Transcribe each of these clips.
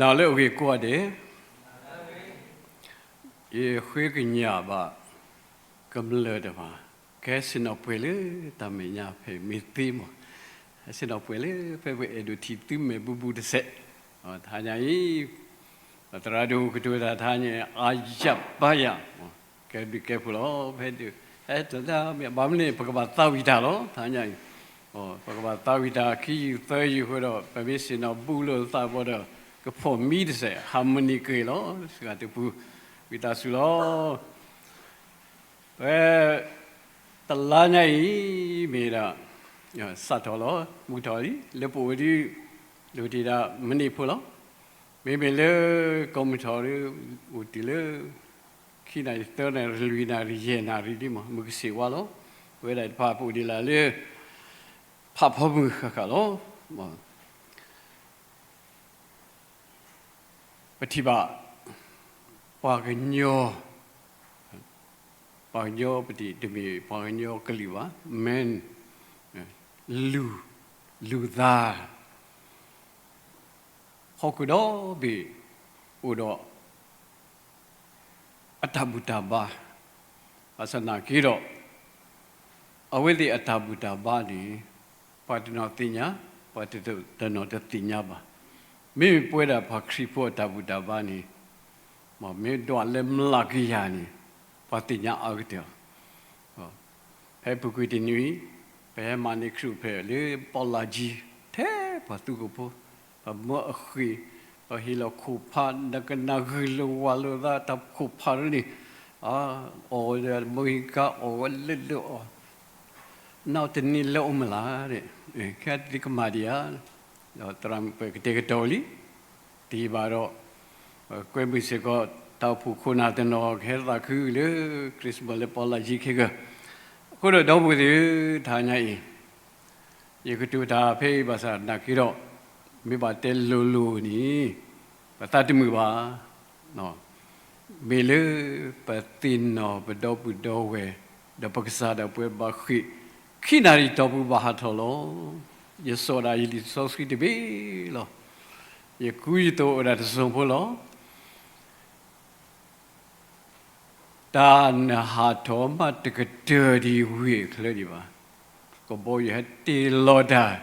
နၤလၢအဂ့ၤကိးဂၤဒဲး, ယဃ့ကညးဘၣ်ကမျၢၢ်တဖၣ်, ကဟဲဆ့ၣ်နီၤပှဲၤလၢတၢ်မဲာ်ညါဖဲမ့ၢ်သ့မး, ဟဲဆ့ၣ်နီၤပှဲၤလၢဖဲပအဲၣ်ဒိးထံၣ်သုမဲာ်ဘူးဘူးတစဲး, တဟါညါအံၤ သရၣ်ဒိၣ်ကတိၤတၢ်တဟါညါ အါယၤပါယၤ, ကဲဘျုးကဲဖှိၣ်လီၤ. ဖဲဒုး ဟဲတလၢမ့ၢ်ဘၣ်မနုၤန့ၣ် ပကဘၣ်သးဝံၣ်တၢ်လီၤ. တဟါညါအံၤ ပကဘၣ်သးဝံၣ်တၢ်ခံယုၢ်သၢယုၢ်အဃိဒီး ပမ့ၢ်ဆ့ၣ်နီၤဘူးလိာ်သးဘၣ်ဒီး ကဖီၣ်မံတစဲး harmony က့ၤလီၤ. စှၤတပူၤ ဝံသးစူၤလီၤ. ပ တလါညါအံၤ မ့ၢ်ဒၣ် စးထီၣ်လီၤ. မုၢ်ထီၣ်လံ လၢပအိၣ်ဒ် ဒိၣ်တ့ၢ်ဒၣ်မုၢ်နံၤဖိလီၤ. မ့မ့ၢ်လၢကီၢ်မုၢ်ထီၣ်ဒီး အိၣ်တုၤလၢ ခံနၣ်ရံၣ် သၢနၣ်ရံၣ် လွံၢ်နၣ်ရံၣ် ယဲၢ်နၣ်ရံၣ်ဒ်မး မုၢ်ကဆ့ၣ်ဝါလီၤ. ပဝဲဒၣ်တဖၣ်ပအိၣ်ဒံးလၢ်လၢ ဖးဖီမုၢ်ဃၣ်ဃၣ်လီၤ. ပထံၣ်ဘၣ် ပှၤကညီ, ပှၤကညီပတံၤ တမ့ၢ်ပှၤကညီကလုာ်ဘၣ်, မ့ၢ် လူၤ, လူၤသး ဟီၣ်ခိၣ်ဒီဘ့ၣ် အိၣ်ဒီး အတၢ်ဘူၣ်တၢ်ဘါ, ဘၣ်ဆၣ်နာ်က့ဒီး အဝဲသ့ၣ်အတၢ်ဘူၣ်တၢ်ဘါန့ၣ် ပှၤတနီၤသ့ၣ်ညါ, ပှၤတနီၤတသ့ၣ်ညါဘၣ်. မ့မ့ၢ်ပဝဲဒၣ်ပှၤခရံာ်ဖိအတၢ်ဘူၣ်တၢ်ဘါန့ၣ် မ့ၢ်ဒွးလၢမျးကယၤန့ၣ် ပှၤသ့ၣ်ညါအါကတၢၢ်လီၤ. ဖဲပူၤကွံာ်တနံၤအံၤ ပဟဲမၤန့ၢ်ခရံာ်အိၣ်ဖျဲၣ်လၢပီလၢ်ကၠံ ထဲပှၤသူခိၣ်ဖိ, ပမၢအဃ့ၢ်, ပဟ့ၣ်လီၤခိၣ်ဖး, နကနၣ်ဂုာ်လိာ်ဝးလိာ်သးတၢ်ခိၣ်ဖးရၢန့ၣ်, အီၣ်ဝဲမုၢ်ဟံၣ်ကါ အီၣ်ဝဲလၢလၢအီၣ် နီၢ်တနံၤလၢအိၣ်မုာ်လၢ်, ခဲအံၤသုကမၤဒံးဧါ, ဒီးသရၣ်မုၣ်ပှဲၤကတဲာ်ကတီၤလံ, တယံာ်ဘၣ်ဒီး ကွဲမုာ်စ့ၢ်ကီး တၢ်အိၣ်ဖှိၣ်ခိၣ်နၢ်တနီၤ ကဟဲသးခုလၢ Christmas လၢပီလၢ်ကၠံခဲကၢၢ်, အဃိဒီးဒီပုၢ်ဝဲၢ်သ့ၣ်ဧၢ, တဟါညါအံၤ ယကတိၤတၢ်ဖဲအံၤဘၣ်ဆၣ်နာ်က့ဒီး မ့ၢ်ဘၣ်တဲလိၤလိၤန့ၣ် ပသးတမုာ်ဘၣ်. မ့ၢ်လၢပသ့ၣ်နီၣ်ပဒီပုၢ်ဒီဝဲၢ် ဒီးပကစၢ်ဒၣ်ပဝဲဘၣ်ဃ့ၢ် ခံနၣ်ရံၣ်တီၢ်ပူၤဘၣ်ဟးထီၣ်လီၤ. ယစိာ်ဒၣ်ယလံာ်စီဆှံတဘ့ၣ်လီၤ. ယကူယသိးအိၣ်ဒၣ်တစိၢ်ဖိလီၤ. တၢ်နဟးထီၣ်မးတကတၢၢ်ဒံးဝ့ၢ်အချၢဒံးဘၣ်. ကဘီယူၤဟဲတ့ၢ်လီၤတၢ်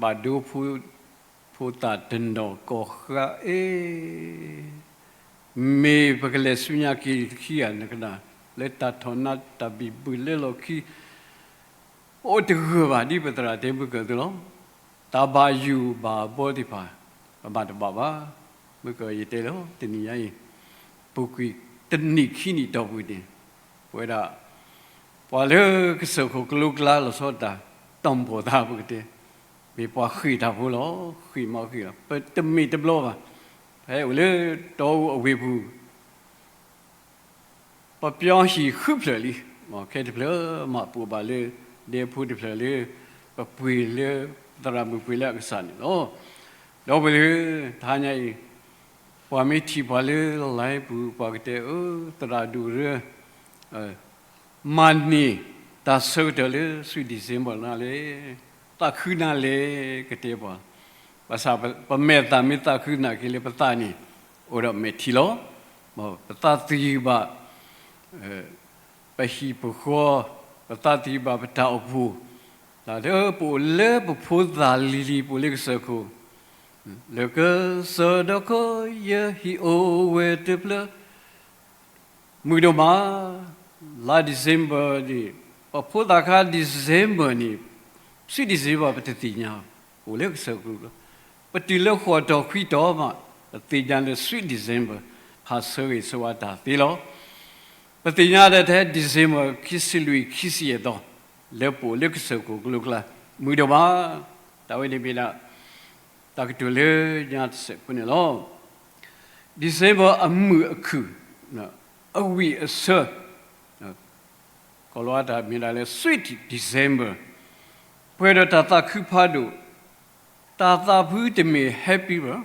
ဘၣ်ဒိဖိသၣ်တနီၤကီၢ်ဃါအ့ၣ်, မ့ၢ်ပကလဲၤဆူညါက့ၤတခီဧါ နကနၣ် လၢတၢ်ထီၣ်နါတၢ်ဘံၣ်ဘုၣ်လၢလီၢ်ခံ အိၣ်တဂၢၢ်ဘၣ် ဒ်ပသရၣ်တဲဘုၣ်ကၢၢ်သုလီၤ. တၢ်ဘၣ်ယိၣ်ဘၣ်ဘီသ့ၣ်တဖၣ် ပဘၣ်တဘၣ်ဘၣ်. မုၢ်ကၢၢ်ယတဲလီၤ တနံၤညါအံၤ ပူၤကွံာ်တနံၣ်ခံနံၣ်တီၢ်ပူၤန့ၣ် ပဝဲဒၣ် ပှၤလၢကစၢၢ်ခိၣ်ကလိကျါလီၤဆီတၢ် တီၢ်မီၢ်သးပကတဲ မ့ၢ်ပှၤဃ့ၢ်တၢ်ဖိလီၤ. ဃ့ၢ်မးဃ့ၢ်လီၤ ပတမ့ၢ်တဘျီဘၣ်. ဖဲအိၣ်လၢတီအူအဝ့ၢ်ပူၤ ပပျီဟံၣ်ဃုဖျၢၣ်လံ. ခဲတဖျၢၣ်မး ပအိၣ်ဘၣ်လၢ ဒဲဖိတဖျၢၣ်လၢ ပပှ့ၤလၢ သရၣ်မုၣ်ပှ့ၤလၢအကစၢ်န့ၣ်လီၤ. ဒီပုၢ်ဝဲၢ် တဟါညါအံၤ ပှၤမ့ၢ်ထံၣ်ပှၤလၢ live ပူၤ ပှၤကတဲအၢ သရၣ်ဒိၣ်ရၢ မၤန့ၢ်တၢ်ဆၢကတီၢ်လၢ sweet December နၤလဲၣ်, သးခုနၤလဲၣ် ကတဲပှၤ. ဘၣ်ဆၣ်ပမဲာ်သးမ့ၢ်သးခုနာ်က့ၤလၢပသးန့ၣ် အိၣ်ဒီးမဲာ်ထံလီၤ. ပသးသယုၢ်ဘၣ် ပဟံၣ်ပဃီ, ပသးသယုၢ်ဘၣ်ပတၢ်အိၣ်ဖှိၣ်, တၢ်လၢပအိၣ်လၢပဖိသၣ်လံၤလံၤ ပအိၣ်လၢကစၢၢ်ခိၣ်, လၢကစၢၢ်ဒီခိၣ် ယဟံၣ်အိၣ်ဝဲတဖျၢၣ် မုာ်ဒိၣ်မး, လါ December န့ၣ် ပဖိသၣ်ခါ December န့ၣ် sweet December ပတသ့ၣ်ညါ, အိၣ်လၢကစၢၢ်ကလိကျါ, ပတုၤလၢဃိးတီၤခွံတီၤမး ပသ့ၣ်ညါလၢ sweet December ဟးဆၢဂ့ၤဆၢဝါတၢ်သ့လီၤ. ပသ့ၣ်ညါဒီးထဲ December ခံဆံလွံၢ် ခံဆံယဲၢ်သီ လၢပအိၣ်လၢကစၢၢ်ခိၣ်ကလိကျါ မုာ်ဒိၣ်မး, တၢ်ဝဲန့ၣ်မ့ၢ်ဒၣ် တၢ်ကတိၤလၢညါတစဲးဖိန့ၣ်လီၤ. December အမုာ်အခုၣ်, အဝံၣ်အဆၢ, ကီၢ်လီၤတၢ်မ့ၢ်ဒၣ်လၢ sweet December, ပှဲၤဒီးတၢ်သးခုဖးဒိၣ်, တၢ်သးဖုတမ့ၢ် happy ဘၣ်,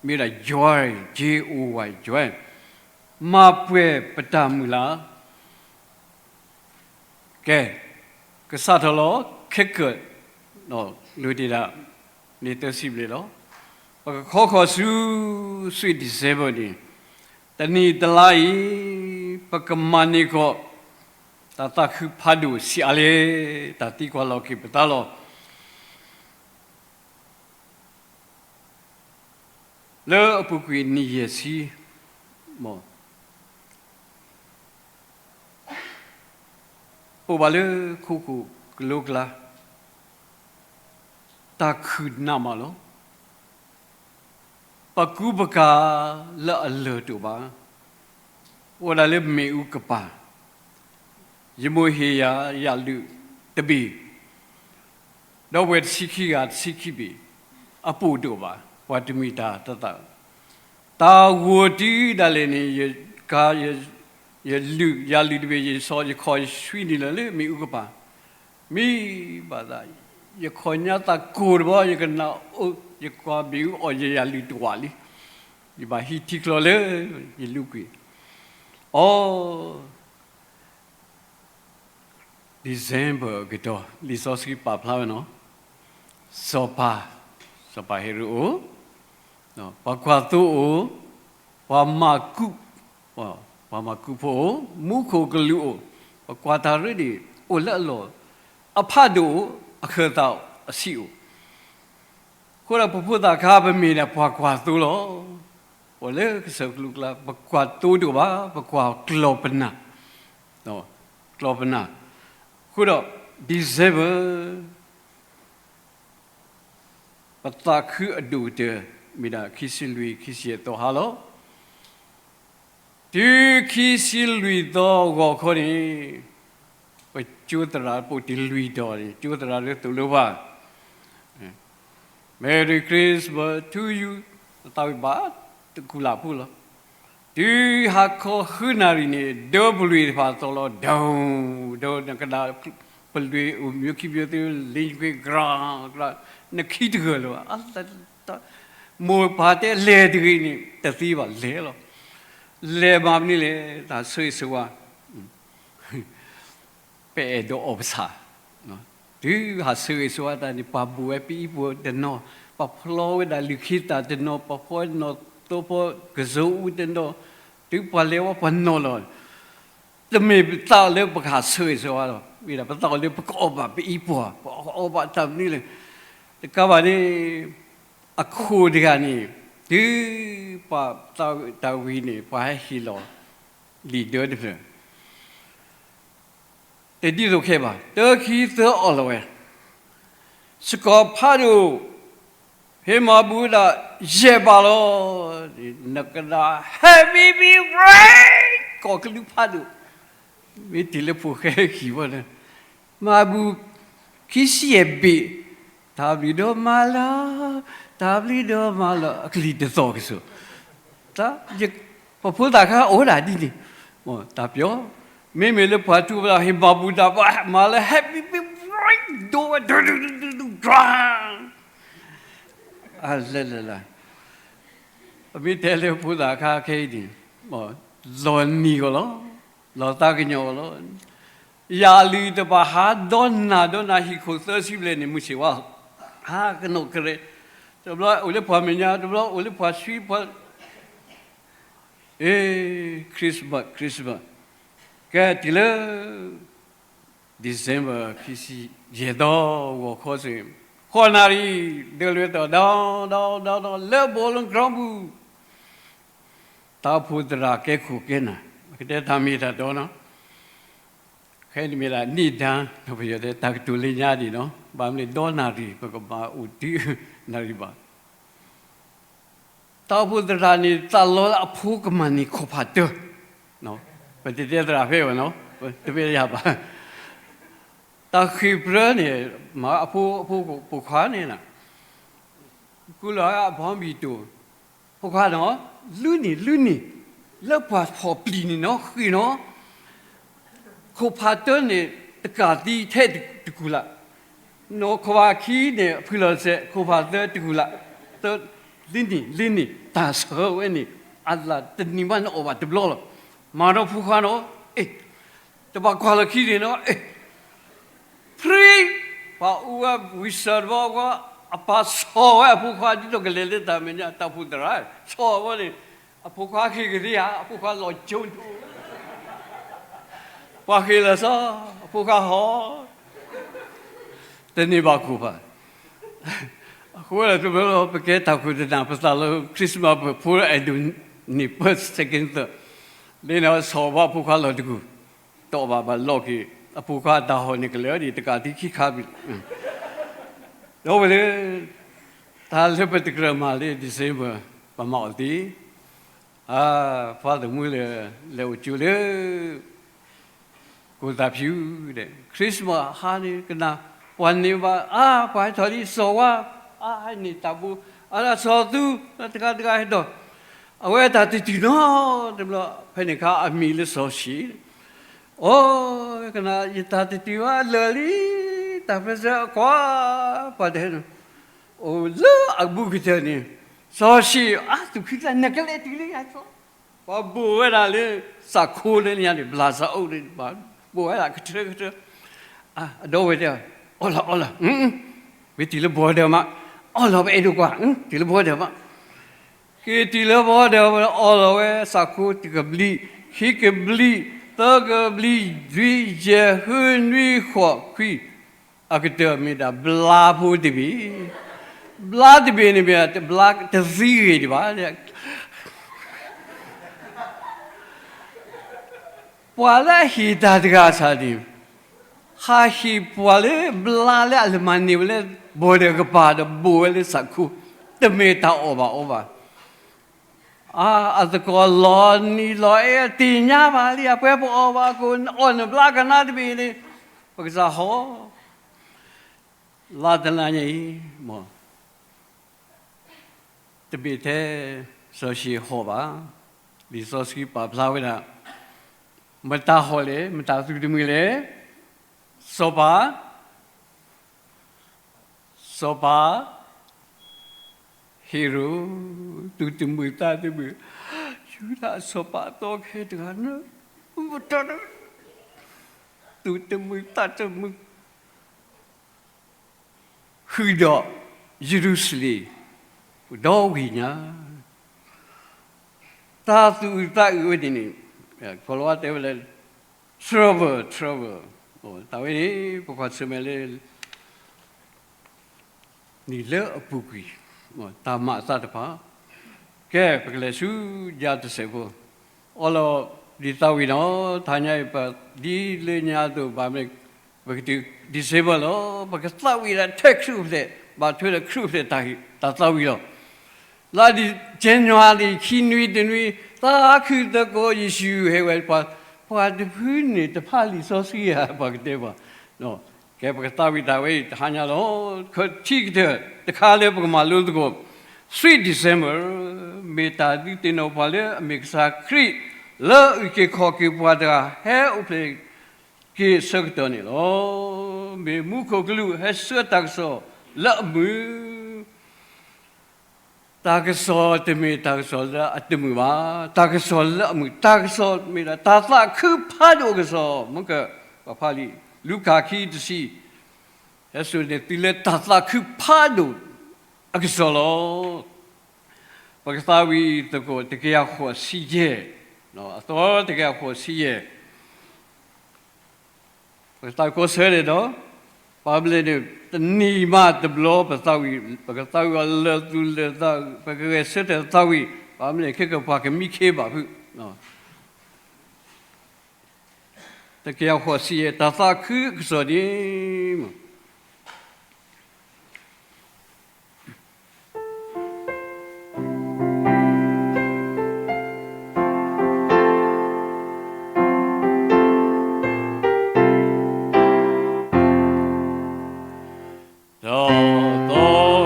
မ့ၢ်ဒၣ် joy, J O Y, joy, မၤပှဲၤပတၢ်မုၢ်လၢ် ကဲ, ကစးထီၣ်လီၤ ခဲကၢၢ်, လိၣ်တ့ၢ်ဒၣ် န့ၢ်သၢဆံဘျဲၣ်လီၤ. ပကခီဃီၤဆူ Sweet December န့ၣ်, တနံၤတလါအံၤ ပကမၤန့ၢ်ကီး တၢ်သးခုဖးဒိၣ်ဆံးအါလဲၣ်, တၢ်သံကွၢ်လီၤက့ၤပသးလီၤ. လၢအပူၤကွံာ်နံၣ်ယဲၢ်ဆံ ပအိၣ်ဘၣ်လၢခိခိၣ်ကလိကျါ, တၢ်ခုၣ်နးမးလီၤ. ပကူပကၤလၢအလၢၢ်တအိၣ်ဘၣ်, အိၣ်ဒၣ်လၢမ့ၣ်အူကပၤ, ယမိၢ်ဟ့ၣ်ယၤယၣ်လုၢ်တဘ့ၣ်, ဒီပုၢ်ဝဲၢ်တဆံခံဂၤတဆံခံဘ့ၣ်, အပိၢ်တအိၣ်ဘၣ်, ပှၤတမ့ၢ်တၢ်တသး, တၢ်ဂိၢ်တုၤဒၣ်လဲာ်န့ၣ် ယကၤ ယလုၢ် ယၣ်လုၢ်တဘ့ၣ် ယစီၤယခီၣ်ယဆွံနုာ်လီၤလၢမ့ၣ်အူကပၤ, မ့ၢ်ဘၣ်သး ယခီၣ်ညါသးကိၢ်တဘျီ ယကနၣ်အိၣ် ယကွၢ်မ့ၣ်အူအီၣ် ယယၣ်လုၢ်တဝးလံ, ယဘၣ်ဟံးထံချီလၢ ယလူကွံာ်, အိ December အကတီၢ် လံာ်စီဆှံပာ်ဖျါဝဲနီၤ, စီၤပၤ, စီၤပၤဟ့ရိၣ်အိၣ်, ပှၤကွၢ်သိအိၣ်, ပှၤမၤကူး, ပှၤမၤကူးဖိအိၣ်, မူခိၣ်ကလူးအိၣ်, ပကွၢ်တၢ်ရ့ဒံး အိၣ်လၢအလီၢ်, အဖးဒိၣ်အိၣ်, အဃၢၤသးအိၣ်, အဆံးအိၣ်, အဃိဒီးပဖိသၣ်ခါ ပမ့ၢ်ဒၣ်ပှၤကွၢ်သိလီၤ. ပှၤလၢကစၢၢ်ကလိကျါ ပကွၢ်သိတအိၣ်ဘၣ်, ပကွၢ်ကျီၢ်ပနၢ်, ကျီၢ်ပနၢ်, အဃိဒီး December ပသးခုအဒိၣ်ကတၢၢ် မ့ၢ်ဒၣ်ခံဆံလွံၢ် ခံဆံယဲၢ်သီဟါလီၤ. တုၤခံဆံလွံၢ်သီဂီၤခီန့ၣ် ပကၠိသရၣ် ပအိၣ်တ့ၢ်လွံၢ်တီၤန့ၣ် ကၠိသရၣ်လၢသိၣ်လိပှၤ Merry Christmas to you သးဝံၣ်ဘၣ်တကူၣ်လၢ်ဖိလီၤ. တုၤဟါခီဃုနၣ်ရံၣ်န့ၣ် ဒၢပလွံၢ်တဖၣ်သီၣ်လီၤ ဒိၣ် ဒိၣ် နကဒၣ် ပလွံၢ်အိၣ် မျိုးခံမျိုးသု လ့ၣ်ခွ့ ကြၢးကြၢး နခံတဂၢၢ်လၢၤဘၣ်. မိၢ်ပၢ်တဲလဲၤတဂ့ၤန့ၣ် တသ့ဘၣ် လဲၤလီၤ. လဲၤမၤမနုၤလဲၣ် တၢ်ဆၢဂ့ၤဆၢဝါ ပအဲၣ်ဒိးအီၣ်ပဆၣ်, တုၤဟးဆၢဂ့ၤဆၢဝါတၢ်န့ၣ် ပှၤဘိၣ်ဝဲပအံၤပှၤတနီၤ, ပှၤဖျီဝဲဒၣ်လုၢ်ခံသၣ်တနီၤ, ပှၤဖီနီၣ်သိဖီကစိၤအူတနီၤ, တုၤပှၤလဲၤဝဲပှၤနီၤလီၤ. တမ့ၢ်ပသးလၢပကဟးဆၢဂ့ၤဆၢဝါလီၤ, မ့ၢ်ဒၣ်ပသးအိၣ်လၢပကအီၣ်ဘၣ်ပအံၤပှၤ, ပကအီၣ်ဘၣ်တၢ်မနုၤလဲၣ်, တကးဘၣ်န့ၣ် အခိၣ်တဂၤန့ၣ် တုၤပှၤသးဝံၣ်တၢ်ဝံၤန့ၣ် ပှၤဟဲဟ့ၣ်လီၤ လံာ်ဒၢတဖျၢၣ် တဒ်သိးခဲဘၣ်, တၢခံသၢအီၣ်လီၤဝဲ, စကီးဖးဒိၣ် ဟ့ၣ်မၤဘူၣ်ဒၣ် ယဲၢ်ပၢ်လီၤ, နကဒၣ် Happy birthday ကီၢ်ကလူးဖးဒိၣ်, မ့ၢ်တ့ၢ်လၢဖိၣ်ဃဲခံဘီန့ၣ် မၤဘူၣ် ခံဆံယဲၢ်ဘ့ၣ်, တၢ်ဘျုးဒိၣ်မးလီၤ, တၢ်ဘျုးဒိၣ်မးလီၤ, အကလံၤတသီၣ်ကစီၣ်, ပဖိသၣ်ခါအိၣ်ဒၣ်ဒ်န့ၣ်, တၢ်ပျီ, မ့မ့ၢ်လၢပှၤထူပှၤတီၤဟ့ၣ်မၤဘူၣ်တၢ် ပှၤမၤလၢ Happy birthday ဒိဝဲ ဒုဒုဒုဒု လၢလၢလၢ, ပမ့ၢ်တဲလၢဖိသၣ်ခါခဲအံၤန့ၣ်, လီၤနံၤဂီၢ်လီၤ, လီၤသးကညီၤဂီၢ်လီၤ, ယၤအလုၢ်တဘၣ်ဟးဒီနၢ်ဒီနၢ်ဟံၣ်ခိၣ်သၢဆံဘျဲၣ်န့ၣ် မုၢ်ဆ့ၣ်ဝါ, ဟးကနီၣ်ကရဲး, တဘျီအိၣ်လၢပှၤမဲာ်ညါ, တဘျီအိၣ်လၢပှၤဆှံ, ပှၤ အ့ Christmas Christmas, ကဲတုၤလၢ December ခံဆံယဲၢ်သီဂီၤခီစ့ၢ်, ဃိးနၣ်ရံၣ် ဒၢးလွဲၢ်သီၣ် ဒီဒီဒီဒီ လၢ Bowling Ground ပူၤ, တၢ်အိၣ်ဖှိၣ်သရၣ်ကဲခိၣ်ကဲနၢ်, ပကတဲတၢ်မ့ၢ်တၢ်တီနီၤ, ခဲအံၤန့ၣ်မ့ၢ်ဒၣ် နေ့ဒါ, ပယီၤတဲတၢ်ကတိၤလၢညါဒံးနီၤ, ဘၣ်မနုၤလဲၣ် ဒီနၣ်ရံၣ် ပကဘၣ်အိၣ်တုၤနၣ်ရံၣ်ဘၣ် တၢ်အိၣ်ဖှိၣ်သရၣ်န့ၣ် သးလီလၢအဖိကမၤန့ၢ်ခိၣ်ဖးတၢ, ပတတဲသရၣ်ဖဲဘၣ်နီၤ, တမ့ၢ်ယၤဘၣ်, တၢ်ဃ့ၢ်ပြၢန့ၣ် မၤအဖိ အဖိပိာ်ခွါန့ၣ်, ကူလီၤအဘီဘံၣ်တိၢ်, ဖိခွါနီၤ, လုၢ်န့ၣ် လုၢ်န့ၣ်, လၢပှၤဖီၣ်ပျံၤန့ၣ်နီၤ ဃ့ၢ်နီၤ ခိၣ်ဖးတၢန့ၣ် တကးသံထဲတကူၣ်လၢ်, နီၢ်ခိၣ်ဖးခံန့ၣ် ဖုလီၤစဲး ခိၣ်ဖးသၢတကူၣ်လၢ်, သၢ, လၢန့ၣ် လၢန့ၣ် တၢ်ဆၢဝဲန့ၣ် အလၢ်တနံၤမးနအီၣ်ဘၣ်တဘျီလီၤ, မၤဒီးဖိခွါနီၤ, အ့ၣ်, တဘၣ်ကွၢ်လီၤခံန့ၣ်နီၤ, အ့ၣ်, ဖြံ, ပှၤအိၣ်ဝဲဝံၣ်စၢၤတဘျီဝဲ အပၢ်ဆီၣ်ဝဲအဖိခွါ ဒ်သိးကလဲၤလၢတၢ်မဲာ်ညါ တၢ်အိၣ်ဖှိၣ်သရၣ်, ဆီၣ်ဝဲန့ၣ်, အဖိခွါဃ့ၢ်ကသ့ဧါ, အဖိခွါလီၤကၠိ, ပှၤဃ့ၢ်လီၤဆီ, အဖိခွါဟီၣ်, တန့ၢ်ဘၣ်ခိၣ်ဘၣ်. အဃိဒီး တမ့ၢ်လၢပကဲတၢ်ခိၣ်တနၢ် ပသးလၢ Christmas ပဖိအဲၣ်ဒိးန့ၢ် first, second, third, လၢန့ၣ်ဆီၣ်ဘၣ်ဖိခွါလီၤတကူၢ်, တအီၣ်ဘၣ်ဘၣ်လီၢ်က့ၤ, အဖိခွါတၢ်ဟီၣ်န့ၣ်ကလဲၤဒ်တကးသံခံခါဘံၣ်, ဒီးဝဲလၢ တၢ်လၢပတကြၢးမၤလၢ December ပမၤအီၤသ့, အါ, ပှၤသမူလၢ လဲၤအိၣ်ကၠိလၢ ကိၣ်သၣ်ဖၠူၣ်ဒီး Christmas ဟါန့ၣ် ကနၣ် ပှၤန့ၢ်ဘၣ် အါ, ပှၤဟဲထီၣ်လံ စီၤဝါ, အါ, ဟဲန့ၢ်တၢ်ဘိ, အါဒၣ်စီၤသူ, တဂၤတဂၤဟဲထီၣ်, အဝဲတၢ်တတုၤနီတဘျီ, ဖဲန့ၣ်အခါအမံၤလၢစီၤၡံၣ်, အိ, ကနၣ် ယတၢ်တတုၤဘၣ်လၢာ်လံ, တၢ်ပၢၢ်ဆၢအကွၢ်, ပှၤတဟဲနီၤ, အိၣ်လၢအဘူးကတၢၢ်န့ၣ်, စီၤၡံၣ် အါ သူၣ်ခုသး နကလဲၤတုၤလၢယၤ, ပှၤဘိၣ်ဝဲဒၣ်လၢ စးခိလၢညါန့ၣ် ဘျးစးအိၣ်န့ၣ်, ဘိၣ်ဝဲဒၣ်ကထၢကထၢ, အဒီဝဲတဲ, အီၣ်လီၤအီၣ်လီၤ, ဝဲတုၤလၢ border မး, အီၣ်လီၤ ပအဲၣ်ဒိးကွၢ်, တုၤလၢ border မး, က့ၤတုၤလၢ border အီၣ်လီၤဝဲစးခိတကဘျံး, ခံကဘျံး, သၢကဘျံး, လွံၢ်, ယဲၢ်, ဃု, နွံ, ဃိး, ခွံ, အကတၢၢ်မ့ၢ်ဒၣ်ဘျါဖိတဘ့ၣ်, ဘျါတဘ့ၣ်န့ၣ်မ့ၢ် ဘျါတသံဂ့ၤဒံးဘၣ်, ပှၤလၢအဟ့ၣ်တၢ်တဂၤဆၣ်န့ၣ်, ဟးဟ့ၣ်ပှၤလၢဘျါလၢအလဲၤမၤန့ၢ်ဝဲလၢ border ကပၤဒီးဘိၣ်ဝဲလၢစးခိ, တမ့ၢ်တၢ်အီၣ်ဘၣ်အီဘၣ်. အါ, အသကိးလီၤနံၤလီၤအဲၣ် သ့ၣ်ညါဘၣ်လံ, အပှဲၤပအီၣ်ဘၣ်ကိး အီၣ်နဘျါကနါတဘ့ၣ်န့ၣ်, ပကစၢ်ဟီၣ်, လါတနၤညါအံၤ, တမ့ၢ်ထဲစီၤၡံၣ်ဟီၣ်ဘၣ်, လံာ်စီဆှံပာ်ဖျါဝဲဒၣ်, မတၤဟီၣ်လဲၣ်, မတၤသူၣ်တမုာ်လဲၣ်, စီၤပၤ စီၤပၤ ဟ့ရိၣ်, သူၣ်တမုာ်သးတမုာ်, ယူဒၤအစီၤပၤအသီခဲတဂၤန့ၣ်, သူၣ်တမုာ်သးတမုာ်, ဃုာ်ဒီးယရူၤၡလ့ၣ်ဒီဝ့ၢ်ညါ, တၢ်သူၣ်အုးသးအုးဝဲန့ၣ်န့ၣ်, ကီၤလၤဝါတဲဝဲလၢ trouble, trouble, တၢ်ဝဲန့ၣ် ပကွၢ်ဆၢၣ်မဲာ်လၢ နံၣ်လၢအပူၤကွံာ်, တၢ်မၤအသးတဖၣ်, ကဲ ပကလဲၤဆူယၤတစဲးဖိ, အီလီၤဒ်သးဝံၣ်နီၤ, တဟါညါအံၤ ပဒ်လၢညါအသိး ဘၣ်မနုၤ ပကတုၤ December လီၤ, ပကသးဝံၣ်ဒၣ်ထဲခရံာ်အိၣ်ဖျဲၣ်, ဘၣ်ထွဲဒီးခရံာ်အိၣ်ဖျဲၣ်တၢ်ဟ့ၣ် တၢ်သးဝံၣ်လီၤ. လါ January ခံနွံတနွံ, သးခုသကိးယ့ၣ်ၡူးဟ့ၣ်ဝဲပှၤ, ပှၤတဖုန့ၣ်တဖးလံာ်စီဆှံဧါ, ပှၤကတဲပှၤ ကဲ ပကသးဝံၣ်တၢ်ဝဲအံၤ တဟါညါလီၤ. ခံကတၢၢ်တခါလၢပကမၤလိသကိး, Sweet December မ့ၢ်တၢ်ဒုးသ့ၣ်နီၣ်ပှၤလၢအမ့ၢ်ကစၢ်ခရံာ် လၢအအုၣ်က့ၤခီၣ်က့ၤပှၤတဂၤ ဟဲအိၣ်ဖျဲၣ်က့ၤအဆၢကတီၢ်န့ၣ်လီၤ. မ့ၢ်မူခိၣ်ကလူးဟဲဆှၢတၢ်ကစီၣ်လၢအမုာ် တၢ်ကစီၣ်တမ့ၢ်တၢ်ကစီၣ်လၢအတမုာ်ဘၣ်. တၢ်ကစီၣ်လၢအမုာ်, တၢ်ကစီၣ်မ့ၢ်ဒၣ် တၢ်သးခုဖးဒိၣ်အကစီၣ်, မ့ၢ်က ပဖးလံာ် လူၤကၣ်ခံတဆံ, ဟဲစိာ်န့ၢ်သုလၢတၢ်သးခုဖးဒိၣ်အကစီၣ်လီၤ. ပကသးဝံၣ်သကိး တကယၤဃိးဆံယဲၢ်, အသီတကယၤဃိးဆံယဲၢ် ပကသးဝံၣ်ကိးဆၢန့ၣ်ဒီး, ဘၣ်မနုၤလဲၣ်န့ၣ် တနံၤမးတဘျီ ပသးဝံၣ်, ပကသးဝံၣ်အီၤလၢာ်သူၣ်လၢာ်သး, ပကဂဲၤဆၢထၢၣ်သးဝံၣ်, ဘၣ်မနုၤလဲၣ် ခဲကပှၤကမံခ့ဘၣ်ဖုး, တကယၤဃိးဆံယဲၢ် တၢ်သးခုအကစီၣ်န့ၣ် တၢ်သ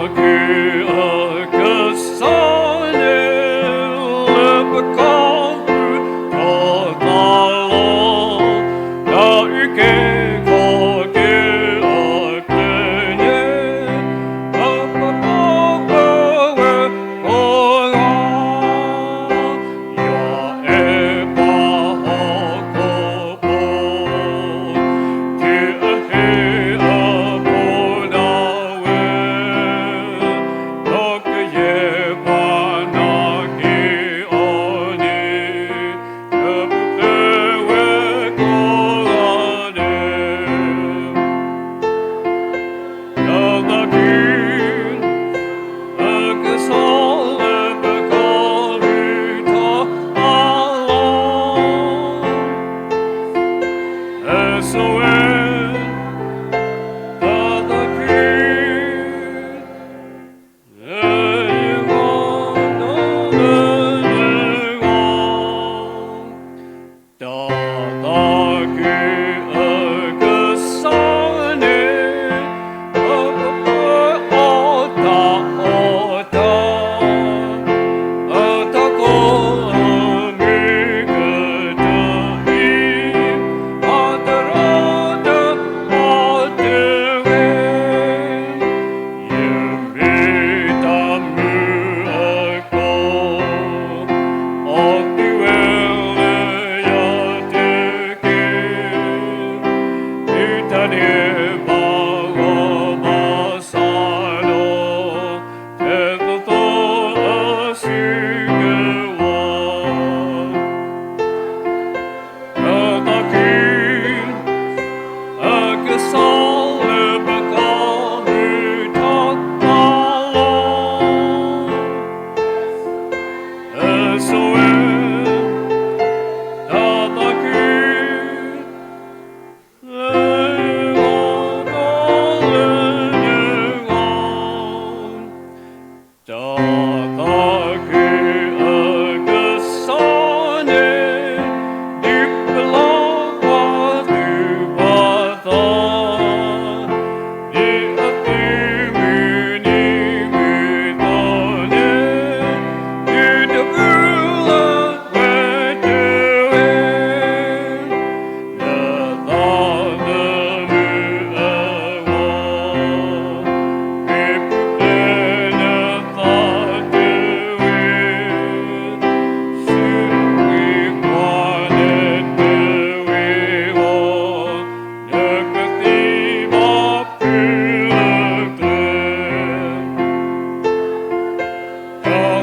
းခုအကစီၣ်န့ၣ် လၢပကီၢ်ပူၤ ထီၣ်သါလီၤ, တၢ်အုၣ်က့ၤခီၣ်က့ၤအ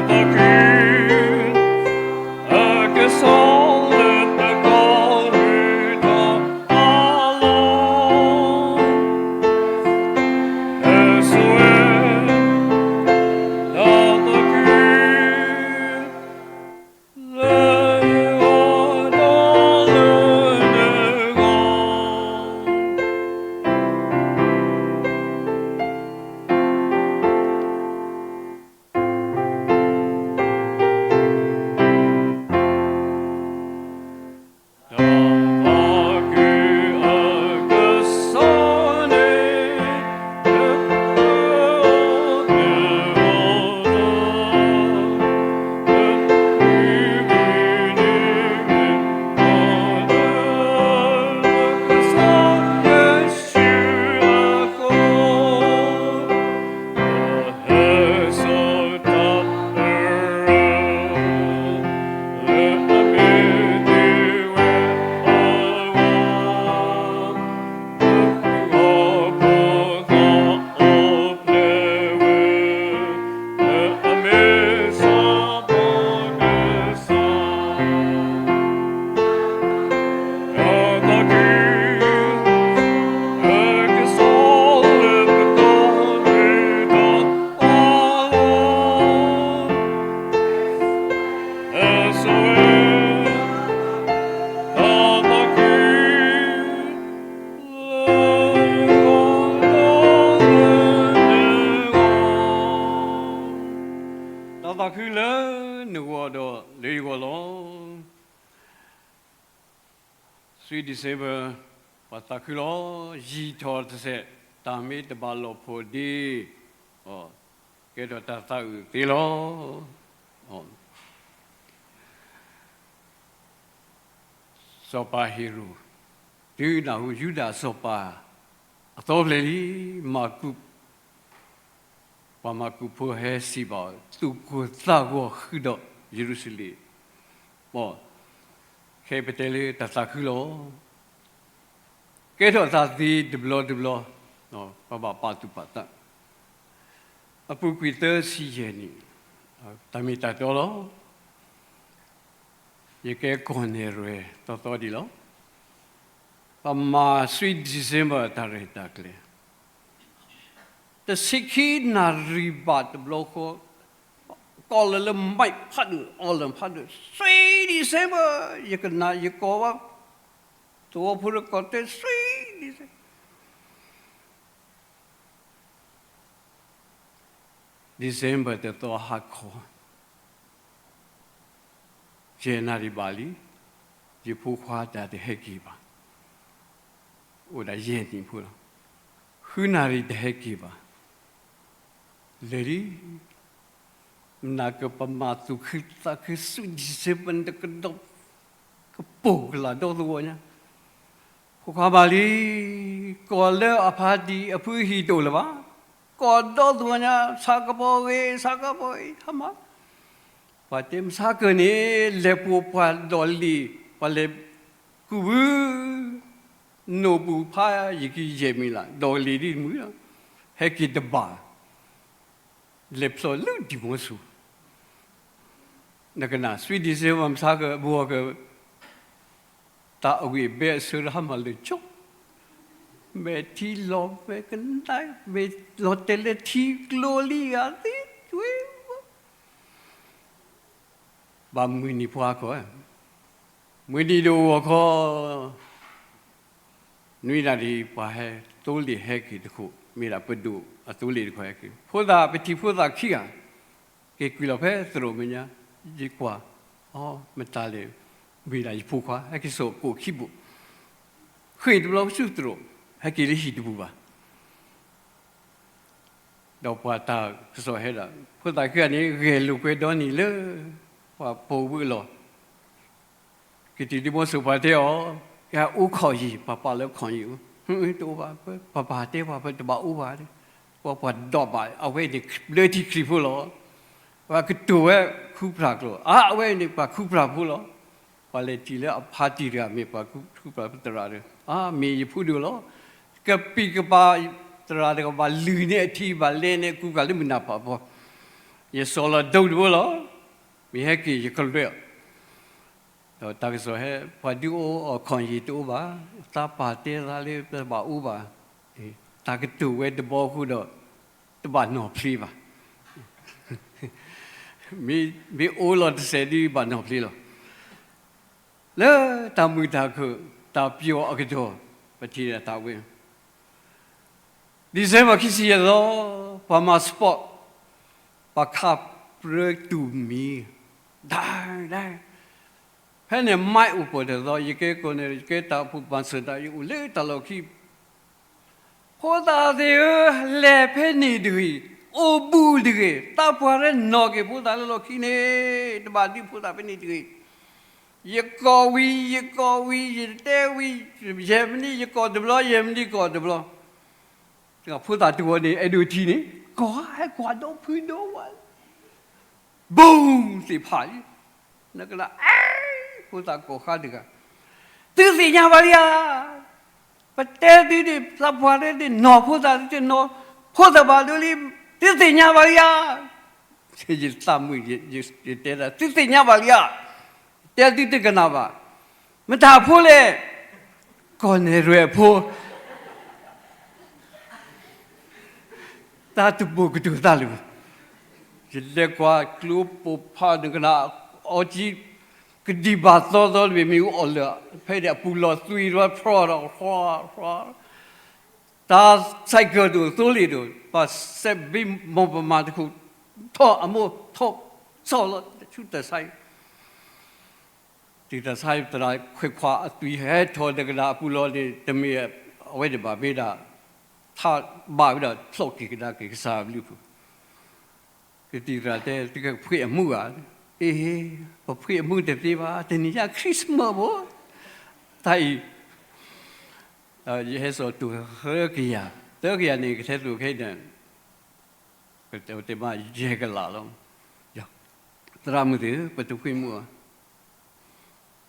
သးခု, အကစၢ်လၢတကီၢ်လၢတၢ်အလီၢ်, အဆိၣ်ဝဲ တၢ်သးခု လၢအီၤဒီးလၢနဂီၢ်. တၢ်သးခုအကစၢ်န့ၣ် တၢ်သးခုလၢနဂီၢ်ဒီးလၢယဂီၢ်လီၤ. Sweet December, ပှၤသးခုလီၤ. ယံာ်ထီၣ်တစဲး, တၢ်မ့ၢ်တဘၣ်လိာ်ဖိးဒ့, ကဲထီၣ်တၢ်သးအုးသ့လီၤ. စီၤပၤဟ့ရိၣ်, တုၤနၢ်ဟူယူဒၤစီၤပၤ အသီဖျဲးလံ, မၢ်ကူး, ပှၤမၢ်ကူးဖိဟဲစံးဘၣ်အီၤ, သူၣ်ကိၢ်သးဂီၤဃုာ်ဒီးယရူၤၡလ့ၣ်, မ်ခဲပတဲလၢတၢ်သးခုလီၤ. ကဲထီၣ်သးသ့တဘျီတဘျီ, ပဘၣ်ပာ်သူၣ်ပာ်သး, အပူၤကွံာ်သၢဆံယဲၢ်နံၣ်, တၢ်မ့ၢ်တၢ်တီလီၤ. ယကဲကီၢ်နဲၣ်ရွဲၣ်သီသီဒံးလီၤ. ပမၤ Sweet December တၢ်ရဲၣ်တၢ်ကျဲၤ, တဆံခံနၣ်ရံၣ်ဘၣ်တဘျီဃီ, ကီၢ်လၢလၢ mic ဖးဒိၣ် organ ဖးဒိၣ် Sweet December, ယကနၣ်ယကိးဘၣ်, သဝီဖိတကိးတဲ Sweet December, December တသီဟါခီ ယဲၢ်နၣ်ရံၣ်ဘၣ်လံ, ယဖိခွါတၢ်တဟဲက့ၤဘၣ်, အိၣ်ဒၣ်ယဲၢ်နံၣ်ဖိလီၤ. ဃုနၣ်ရံၣ်တဟဲက့ၤဘၣ်, လဲၤလံ, မနၤကပမၤသူၣ်ခုသးခု Sweet December တကဒီးကပိာ်ကလာ်ဒီသဝီညါ, ဖိခွါမၤလံ, ကီၢ်လၢအဖါတံၢ်အဖုအဟံၣ်တအိၣ်လၢၤဘၣ်, ကီၢ်ဒီသဝီညါ ဆါကပီၤဂ့ၤ ဆါကပီၤဂ့ၤ ဟါမၢ်, ပှၤတဲမဆါကၢၢ်န့ၣ် လဲၤပိာ်ပှၤဒီးလံာ် ပှၤလဲၤကူးဘု နိၣ်ပူၤဖးယကယဲၢ်မံၤလၢ် ဒီးလံာ်ဒ်တမုာ်လီၤ, ဟဲက့ၤတဘၣ်, လဲၤဖျိးလၢဒံၣ်မိၣ်စိၤ, နကနၣ် Sweet December မဆါကၢၢ် ဘှီကၢၢ်, တၢ်အဂံၢ်အဘဲအဆၢတဟါမၢ်လၢာ်ကၠီ, မဲာ်ထံလီၤမဲာ်ကနၣ် မ့ၢ်လီၤတဲာ်လၢထံကျိလံဧါသ့ၣ်, ဘၣ်မုၢ်နံၤဖိဟါခီ, မုၢ်နံၤဒိၣ်ဂီၤခီ, နွံနၣ်ရံၣ် ပှၤဟဲသိလ့ၣ်ဟဲက့ၤတခိၣ် မ့ၢ်ဒၣ်ပဒိၣ်အသိလ့ၣ်တခီဟဲက့ၤ, ဖိသၣ် ပထံၣ်ဖိသၣ်ခံဂၤ က့ၤကွံာ်လီၤဖဲသရိာ်မဲာ်ညါ, ယကွၢ်, အိ မတၤလဲၣ်, မ့ၢ်ဒၣ်ယဖိခွါ ဟဲက့ၤစိာ်ကိၣ်ခံဘိၣ်, ဃ့ၢ်တဘျီဆူသရိာ်, ဟဲက့ၤလၢဟံၣ်တပူၤဘၣ် ဒီးပှၤတၢ်ကစီၣ်ဟဲဒၣ် ဖိသၣ်ခံဂၤန့ၣ် ဂဲၤလိာ်ကွဲဒီနံၤလၢ ပှၤပိာ်ဘုအလီၢ်, က့ၤတုၤဒ်မိၣ်စိၤပှၤတဲအီၤ, ကအိၣ်ခိးယံာ် ပှၤပာ်လၢခိးယံာ်အိၣ်, တအိၣ်ဘၣ်, ပပၢ်တဲပှၤပတဘၣ်အိၣ်ဘၣ်, ပှၤပှၤဒီးဘၣ် အဝဲန့ၣ်ဘျၢထံခရံာ်ဖိလီၤ, ပှၤကတိၤဝဲခူပြၢ်ကျိာ်, အါ အဝဲန့ၣ်ပှၤခူပြၢ်ဖိလီၤ, ပှၤလဲၤထံၣ်လၢအဖါတံၢ်တဂၤမ့ၢ်ပှၤခူပြၢ်ဖိသရၣ်ဒီး, အါ မ့ၢ်ယဖိဒိၣ်လီၤ, ကပံာ်ကပၤ သရၣ်တဂၤဘၣ်လုၢ်န့ၢ်အထံ ဘၣ်လဲၤန့ၢ်ကူပြၢ်လၢမုၢ်နၤဖးဖီ ယစိာ်လီၤဒိတဘိလီၤ. မ့ၢ်ဟဲက့ၤယကလွဲၢ်အီၤ, ဒီးတၢ်ကစီၣ်ဟဲ ပှၤဒုးအိၣ်အီၤခီၣ်ယံၤတအိၣ်ဘၣ်, သးပာ်တဲသးလၢပဘၣ်အိၣ်ဘၣ်, တၢ်ကတိၤဝဲတဘီဃီဒီး တဘၣ်နီၢ်ဖျ့ဘၣ်. မ့ၢ်အိၣ်လီၤတစဲးဒ်ဘၣ်နီၢ်ဖျ့လီၤ. လၢတၢ်မုာ်တၢ်ခုၣ် တၢ်ပျီၤအကတီၢ် ပထံၣ်တၢ်ဝဲ December ခံဆံယဲၢ်သီ, ပှၤမၤ sport, ပှၤခးပြၢတူၢ်မံၤ, ဒၣ်ဒၣ်, ဖဲန့ၣ် မိုက်အိၣ်ပှဲၤတသီ, ယကဲကီၢ်န့ၣ် ယကဲတၢ်အိၣ်ဖှိၣ်ပၢ်စၢၤတၢ် ယအိၣ်လၢတၢ်လီၢ်ခံ, ဖိသၣ်သ့ၣ်ဧၢ, လဲၤဖဲန့ၣ်တဂ့ၤ, အိၣ်ဘူးတဂ့ၤ, သးပှၢ်ရဲနီၢ်က့ၤဖိသၣ်လၢလီၢ်ခံန့ၣ်, တဘၣ်ဒုးဖိသၣ်ဖဲန့ၣ်တဂ့ၤ. ယကိးဝံၤ ယကိးဝံၤ ယတဲဝံၤ, ယဲၢ်မံးနံးယကိးတဘျီ, ယဲၢ်မံးနံးကိးတဘျီ, ဖိသၣ်တဂီၤန့ၣ် အဲၣ်ဒိးထံၣ်န့ၣ် ကိးဟဲကွၢ်ဒီဖုဒီဝါ, ဘိသ့ၣ်ဖးလံ, နကနၣ်, ဖိသၣ်ကိးဃါတဂၤ, သုသ့ၣ်ညါဘၣ်လံဧါ, ပတဲသုန့ၣ် သးပှၢ်တန့ၣ် နီၢ်ဖိသၣ်တနီၤ, ဖိသၣ်ဘၣ်ဒိလံ, သုသ့ၣ်ညါဘၣ်လံဧါ. ယသးမုာ်, ယတဲဒၣ် သုသ့ၣ်ညါဘၣ်လံဧါ, တဲသုတကနၣ်ဘၣ်, မတၤဖိလဲၣ်, ကီၢ်နဲၣ်ရွဲၣ်အဖိ တၢ်တပိာ်ကတိၤသးလၢၤ, ယလဲၤကွၢ်ကျိပိာ်ဖးနကနၣ်, အီကံ ကဒံၣ်ဘၣ်သီသီတဘ့ၣ် မ့ၣ်အူအီၣ်လၢာ်, ဖဲန့ၣ်အပူၤလီၤသွံၣ်ဒီး ဖြီဒီး ဖြီ, ဖြီ, တၢ် cycle ဒိၣ်သိလ့ၣ်ဒိၣ်, ပှၤစဲးဘ့မီၢ်ပမၤတခိၣ်, ထီၣ်အမိၢ်ထီၣ်, ဆီၣ်လီၤဆူတၢ်ဆါအံၤ, တုၤတၢ်ဆါအံၤ သရၣ်ခွဲးခွါအသွံၣ်ဟဲထီၣ်နကနၣ်အပူၤလီၤန့ၣ် တမ့ၢ်အဝဲန့ၣ်ဘၣ် မ့ၢ်ဒၣ် ထးဘၣ်ဝဲဒၣ်ဖျီၣ်က့ၤကဒါက့ၤကစၢ်အဘျုးအဖှိၣ်, ကသံၣ်သရၣ်တဲ သုကဖှ့ၣ်အမူဧါ, အ့ ပဖှ့ၣ်အမူတသ့ဘၣ်, တနံၤညါ Christmas ဘၣ်, တၢ်အံၤ ယဟဲစိာ်တိၢ်သၢကယၤ, သၢကယၤန့ၣ် ကထဲသိးခဲအံၤန့ၣ် ကတဲမးယဲၢ်ကလးလီၤ. သရၣ်မုၣ်သ့ၣ်ဧၢ, ပတဖှ့ၣ်မူဧါ,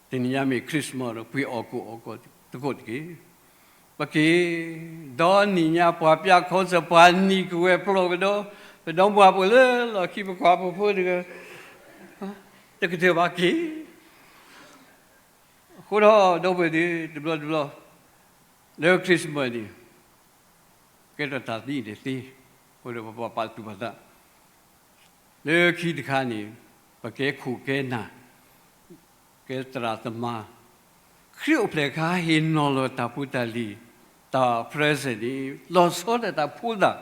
တနံၤညါမ့ၢ် Christmas ဒီး ပှ့ၤအီၣ်ကိၣ်အီၣ်ကိၣ်သကိးတက့ၢ်. ပက့ၤ, ဒီနံၤညါပှၤပျး concert ပှၤနံၤကဝဲၤပျီၢ်ကဒီး, ပဒီမါပှဲၤလၢလီၢ်ခံ ပကွၢ်ပဖိတဂၤ, တကတၢၢ်ဘၣ်က့ၤ အဃိဒီး ဒီပုၢ်ဝဲၢ်သ့ၣ် တဘျီတဘျီ လၢ Christmas န့ၣ် ကဲထီၣ်တၢ်သံန့ၣ်သ့, အဃိဒီးပဘၣ်ပာ်သူၣ်ပာ်သး, လၢခံတခါန့ၣ် ပကဲခိၣ်ကဲနၢ်, ကဲသရၣ်သမါ, ခရံာ်အိၣ်ဖျဲၣ်အခါ ဟ့ၣ်နီၤလီၤတၢ်ဖိတၢ်လံၤ, တၢ် present န့ၣ် လီၤဆီဒၣ်တၢ်ဖိသၣ်,